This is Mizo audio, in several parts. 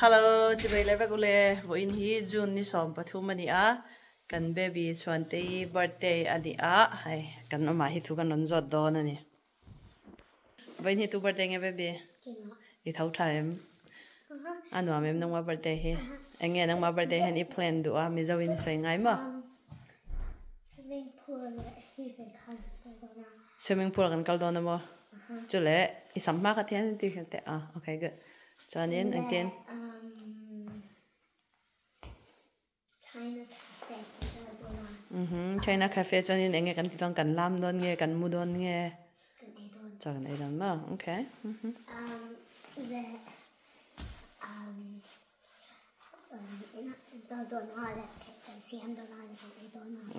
Hello chibai le vek ule vawiin hi June ni 13 a ni a kan baby Chhuantei birthday a ni a hei kan awmah hi thu kan rawn zawt dawn a ni vawiin hi tu birthday nge baby i tho tha em a nuam em nangma birthday hi eng nge nangma birthday hian i plan duh a mizo in i sawi ngai maw swimming pool ah kan kal dawn a maw chule i sam hma kha thian ti kha teh a okay good chuanin engtin China cafe chuanin eng nge kan ti dawn kan lam dawn nge kan mu dawn nge chaw kan ei dawn maw okay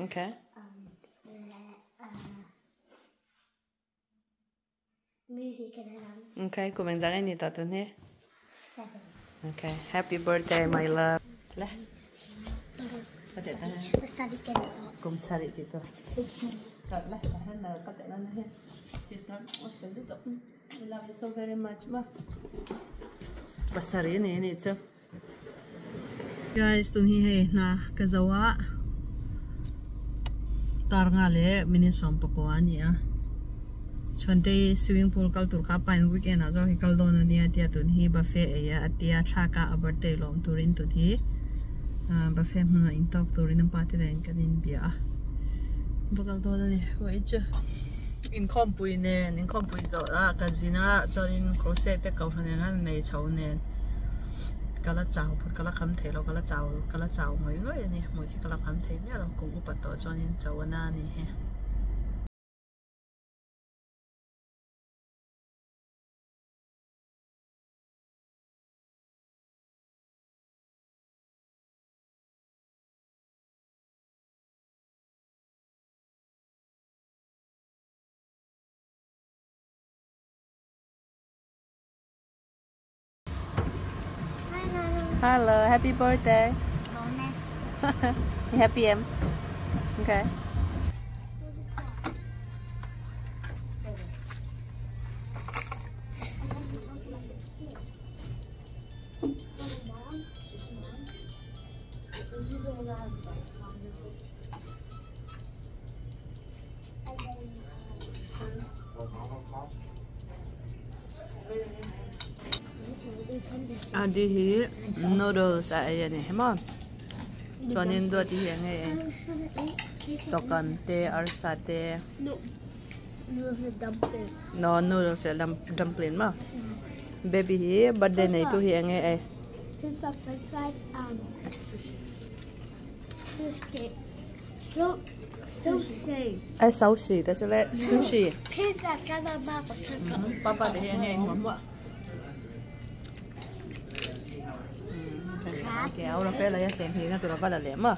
okay Okay, kum eng zang ni ta tun hi? 7. Okay, happy birthday my love. Le. Kum sari ti to. Ka le ta hen na ka te na he. She's not We love you so very much ma. Pasari ni ni chu. Guys, tun hi hei hna ka zo a tar nga leh minute 14 a ni a chhuante swimming pool kal tur kha pain weekend ah zawk hi kal dawn a nia tia tun hi buffet ei a tia thlak a a birthday lawm turin tun hi buffet hmunah in tawk turin a pa te nen kan inbia a va kal dawn a ni vawiin chu inkhawmpui nen inkhawmpui zawh ah ka zin a chuanin crochet te kohhran eng a nei chho nen. Ka la chau ka la kham thei lo ka la chau ka la chau ngawih ngawih a ni hmuh hi ka la kham thei miah lo kum upa tawh chuanin cho a na a ni hi. Hello, happy birthday. You happy em? Okay. Adi hi noodles a ei a ni hemaw chuanin duati hi eng nge ei chawkan te arsa te no noodles leh dumpling maw baby hi birthday nei tu hi eng nge ei. Ai sushi te chu le sushi papa te hi eng nge ei hmuah hmuah ke au Rafael a thleng hi na tur a va la leh maw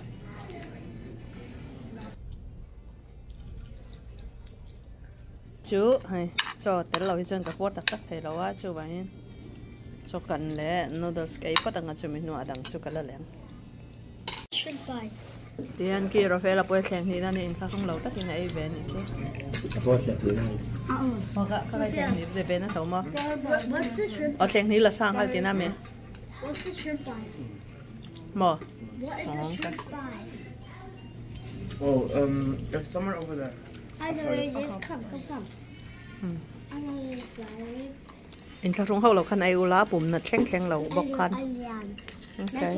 chu hei chaw tel lo hi chuan ka puar tak tak thei lo a chuvangin chaw kan leh noodles ka ei phawt ang a chumi hnuah dang chu ka la leh ang. Tihian khi Rafaela pawh hi thleng hnihna a ni inthlahrung lo takin a ei ve a nih khi. Aw ka ka thleng hnih ve ve na tho maw? Aw thleng hnih la sang nghal tihna mi? Maw? Oh, it's somewhere over there. Inthlahrung ho lo khan ei ula pumna thleng thleng lo bawk khan. Okay.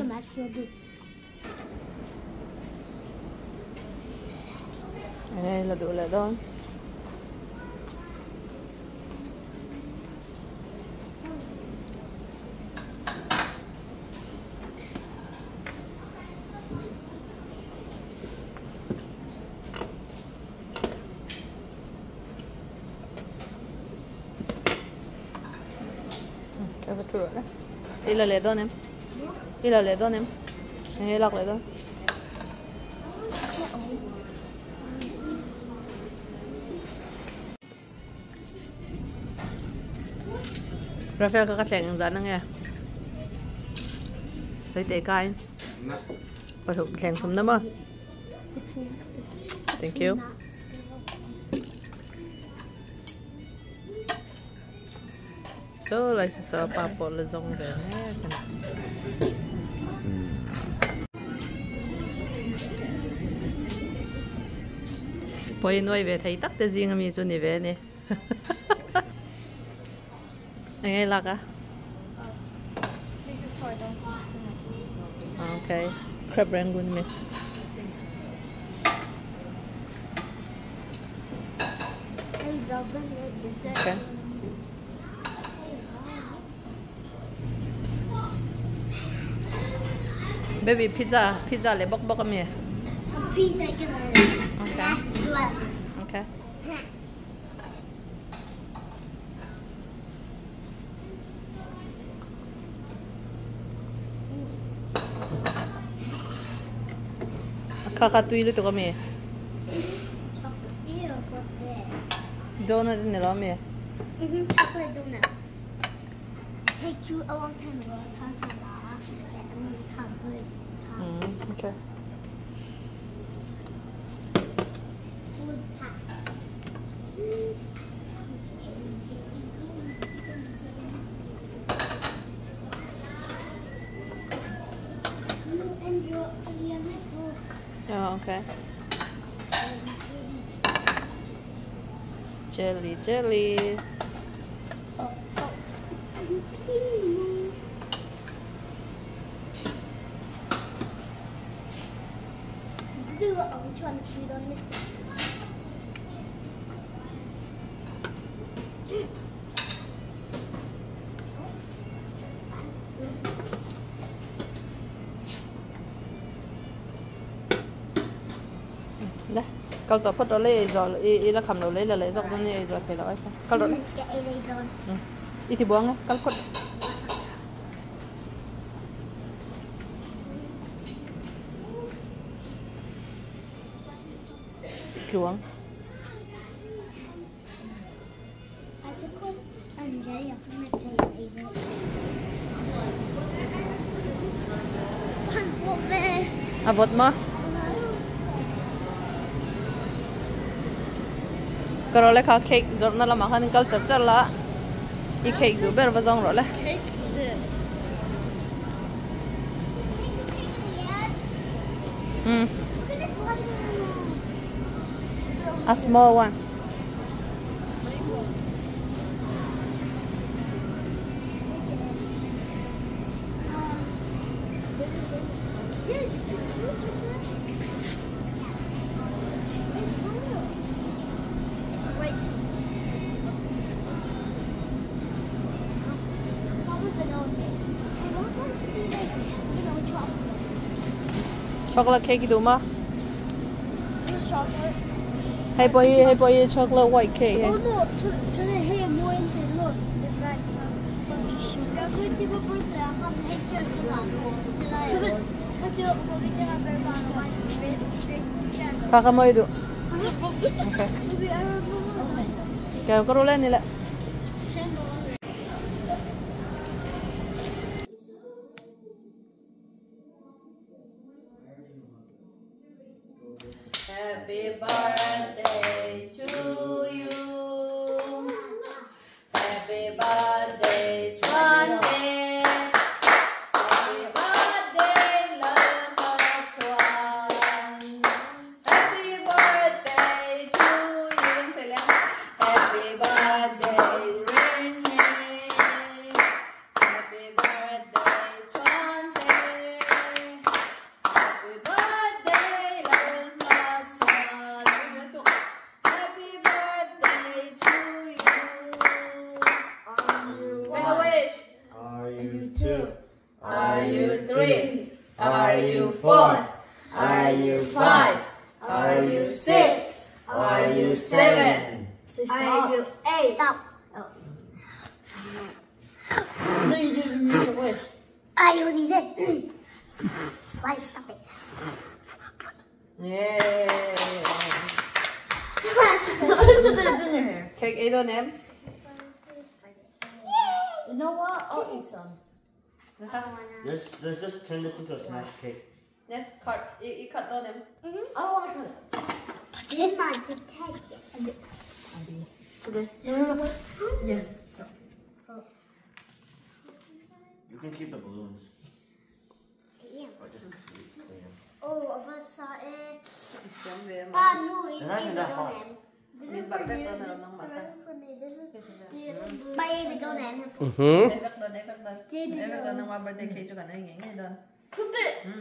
Eng la duh leh dawn. I la leh dawn em? I la leh dawn em? Eng nge lak leh dawn? Rafael ka ka thleng eng zan ange? Sawi teh kain. Pathum thleng thum na maw? Thank you. So lai sa sa pa pawh la zawng ve mek a ni. Poi noi ve thei tak te zing ami chu ni ve ni. Ngai lak a? Okay. Crab rangoon me. Okay. Baby pizza, pizza le bok bok ami. Pizza. Okay. Okay. Kaka tui lu to kami. Donut ni lo mi. Chocolate donut. Hey, chew a long time ago. Okay. Oh, okay. Jelly, jelly. I'm trying to feed on this. Đây, cậu tập phát lấy rồi, ý là cầm đầu lấy là lấy dọc đó này rồi phải là cậu đó. Ý thì buông cậu phát. Chuông. À vọt mà. Cái là cake rồi nó là mà hắn câu chặt chặt là i cake đủ bèr vào trong rồi đấy. A small one. Chocolate cake do ma? Chocolate. Hey boy, chocolate white cake. Oh look, to the hair more in the look. It's like Kaka mo idu. Okay. Kaya ko nila. Happy birthday to you. Happy birthday, Chuan. Happy birthday, Love Chuan. Happy birthday to you. Happy birthday, Renee. Happy birthday, Chuan. Happy birthday, Love Chuan. Happy birthday to you. Make a wish. Are you 2? Are you 3? Are you 4? Are you 5? Are you 6? Are you 7? Are you 8? Stop. No, you didn't make a wish. I already did. Why stop it? Yeah. It's in your hair. Cake 8 on him. You know what? I'll eat some. Let's just turn this into a smash cake. Yeah, cut. You cut on him. I don't want to cut it. But it is mine. Protect it. No, no, no. Yes. You can keep the balloons. Yeah. Or just clean them. Oh, what's that? Thiam ve ma. Pa nu i Then I ei that don hot. em. This Min is bar for vek you. don This alo is nang the ma. rest for me. This is the Pa ei ve don em. Mhm. Ei vek don, ei vek don. Ei vek don nang ma birthday cake chu kan ei ngei ngei don.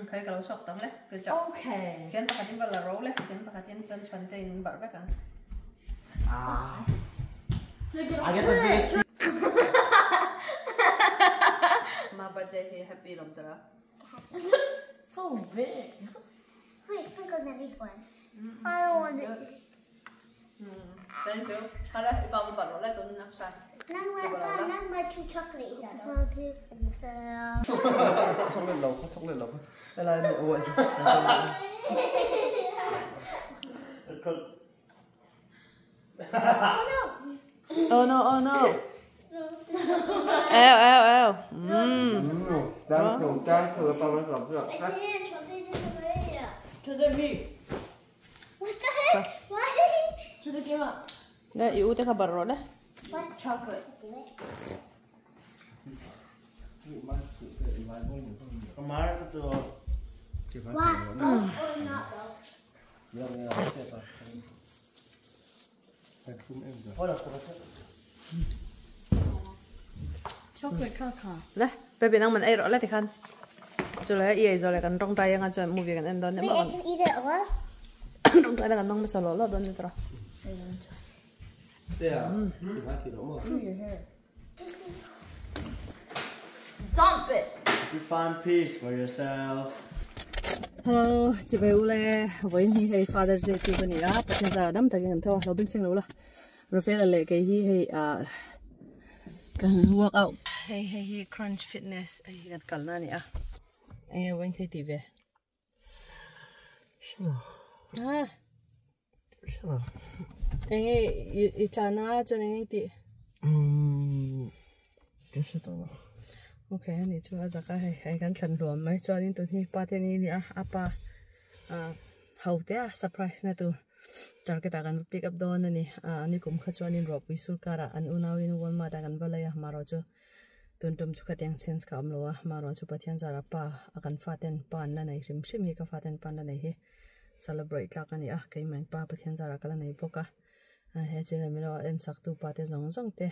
Khai ka lo sok tam le. Good job. Okay. Fian pakhatin va la ro le. Fian pakhatin chuan chuan te in bar vek ang. Ah. I get the biggest. Ma birthday hi happy lom tara. So big. Wait, sprinkle the big one. I don't want it. Thank you. Hala, ipa mo bar ro le tun nak sa. Nang ma pa nang ma chu chocolate is Chocolate lẩu, hot chocolate lẩu. Đây là ôi. Oh no. Oh no, oh no. Eo, eo, eo. Đang thử, đang thử bao nhiêu lẩu chưa? To the me. What the heck? Why? To the camera. Le, i ute ka bar ro le. What? Chocolate. Wow. Oh, or not though. Chocolate caca. Le, baby nang man ei ro le ti khan. Chu le i ei zo le kan rong tai anga chuan movie kan en don ne Wait, ma I can eat it all? kan rong tai kan nong ma sa lo lo don ni tra. Dump it. You find peace for yourself. Hello, chị bé ule, với hi hei Father's Day tu bani a, pathian zara dam takin kan thawa lo bing cheng lo la. Rafael le ke hi hei a kan work out. Hei hei hi Crunch Fitness ai hi kan kal na ni a. Ai wen khei ti ve. Ah. Ai i tla na chuan ai ti. Cái gì đó. Okay, ni chu a zaka hei hei kan thlan hluam mai chuanin tun hi pa te ni ni a apa a ho te a surprise na tu target a kan pick up don ani a ani kum kha chuanin ro pui sur kara an unawin Walmart a kan valaya maro chu tun tum chu khatiang change ka am lowa maro chu pathian zara pa a kan fa ten pan la nei hrim hrim hi ka fa ten pan la nei hi celebrate tlak ani a keimah pa pathian zara kala nei bawk a he channel milo en sak tu pa te zawng zawng te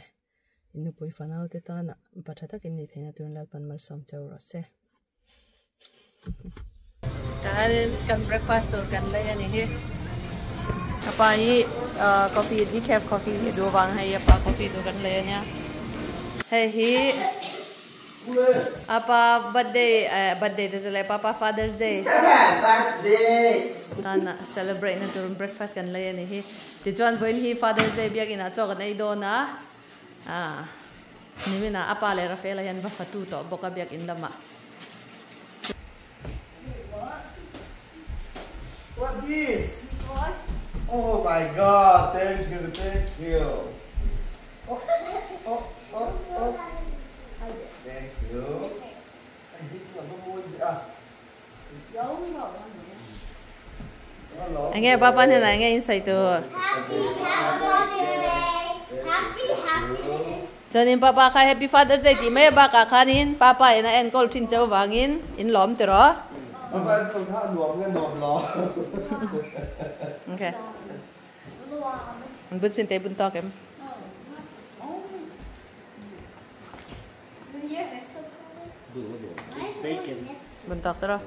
inu pui fanau te tan patha takin ni theina tun lalpan malsawm cheu rawh se. Tahan kan breakfast tur kan lei ani hi. Apa hi coffee decaf coffee hi du wang hei apa coffee tu kan lei ania. Hei hi apa birthday birthday te chule papa Father's Day. Birthday. Tana celebrate na tur breakfast kan lei ani hi. Ti chuan voin hi Father's Day biakin a chaw kan ei dawn a. Ah, nimina apa le Rafael hian va fatu to boka biak in lama. What this? What? Oh my God! Thank you, thank you. Oh, oh, oh, oh. Thank you. Ah. Ange papa ne na ange inside to. Happy Father's Day. Happy happy. Chanin papa kha happy Father's Day ti mai ba ka khanin papa ina en kol thin chau wangin in lom te ro. Papa không tha nuam nge nuam lo. Okay. Bun sin te bun tok em. Bacon. Bun tok te ro.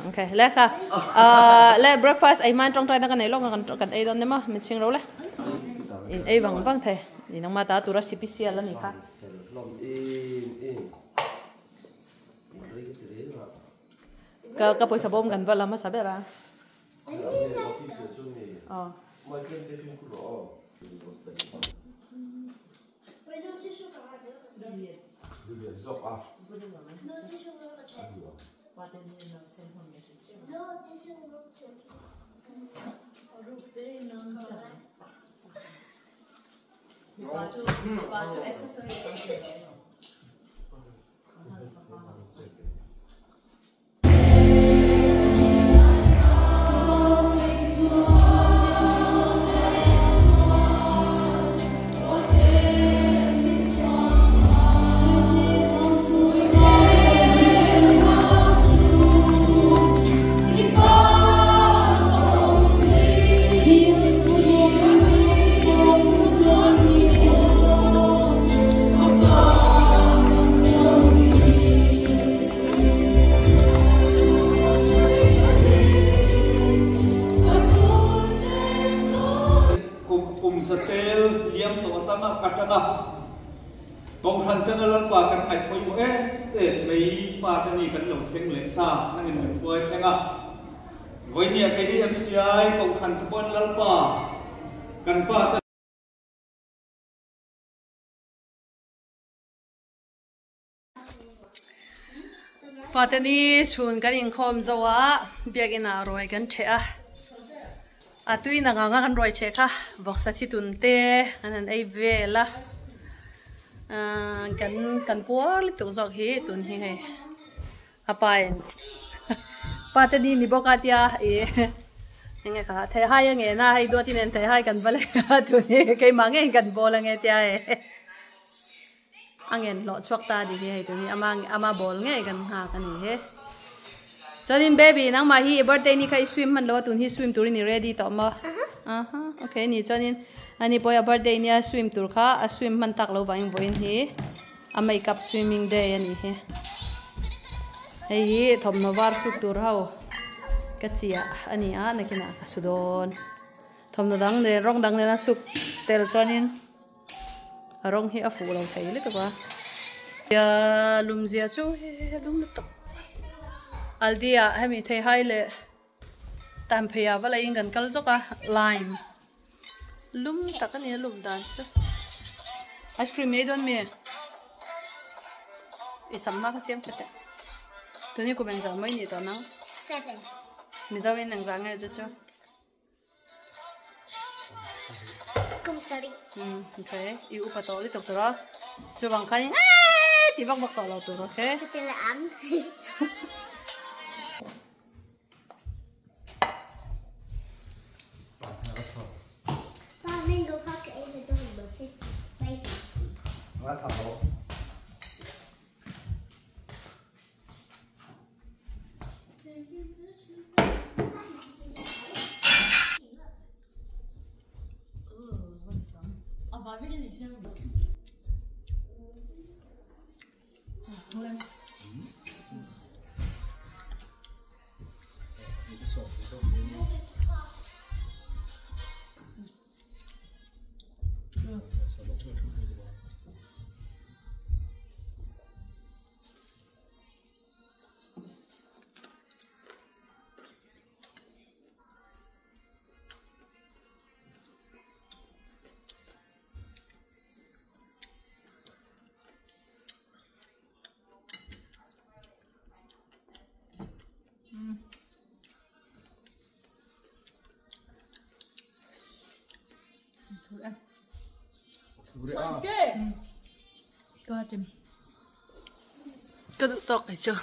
Okay, le kha. Le breakfast ai man trong trai na kan ei lo kan kan ei don ne ma min ching ro le. In ei wang wang the. In ang ma ta tura CPC ala ni kha. Ka ka poisa bom kan vala ma sabera. Oh. tena Lalpa kan ngaih pawimawh em em mai Pa te ni kan lo thleng leh ta nangin min hruai thleng a. Vawinia kei hi MCI Kohhran te pawhin Lalpa kan Pa te. Patani chhun kan inkhawm zo a, biakinn ah ruai kan ṭheh a, a tui na ngang a kan ruai ṭheh kha vawksa thi tun te an han ei vel a, ahh kan kan puar lutuk zawk hi tun hi hei a pa in Patani ni bawk a tia ih enge kha theihai a ngen a hei duatin en theihai kan va leh a tun hi keimah ngeiin kan bawl ange tia e. A ngen hlawh chhuak ta tih hi hei tun hi ama ama ball ngei kan nghak a ni he. Chuanin baby nangmah hi i birthday ni kha i swim hman lo a tun hi swim turin i ready tawh maw? Aha okay ni chuanin ani pawh hi a birthday nia swim tur kha a swim hman tak lo vangin vawiin hi a makeup swimming day a ni hi. Hei hi thawmhnaw var suk tur ho ka chiah a ni a nakinah ka su dawn. Thawmhnaw dang nen rawng dang nena suk tel chuanin. A rawng hi a fuh lo thei lutuk a. Tia lum zia chu he lum lutuk. Aldi ah hemi thei hai leh tan phei ah va la in kan kal zawk a lime lum tak a ni a lum dan chu. Ice cream ei dawn mi? I sam hma kha siam tha teh. Tuni kum engzah mai ni tawh nang? Seven. Mizo in engzah nge chu chu? Kum sarih. Hmm, okay. I upa tawh lutuk tur a. Chuvang khan in eeii ti vak vak tawh lo tur, okay? Ka ti leh ang. Pa mango kha ka ei na dawn maw se. Spicy. Nga tha lo. Ka duh tawk kei chu.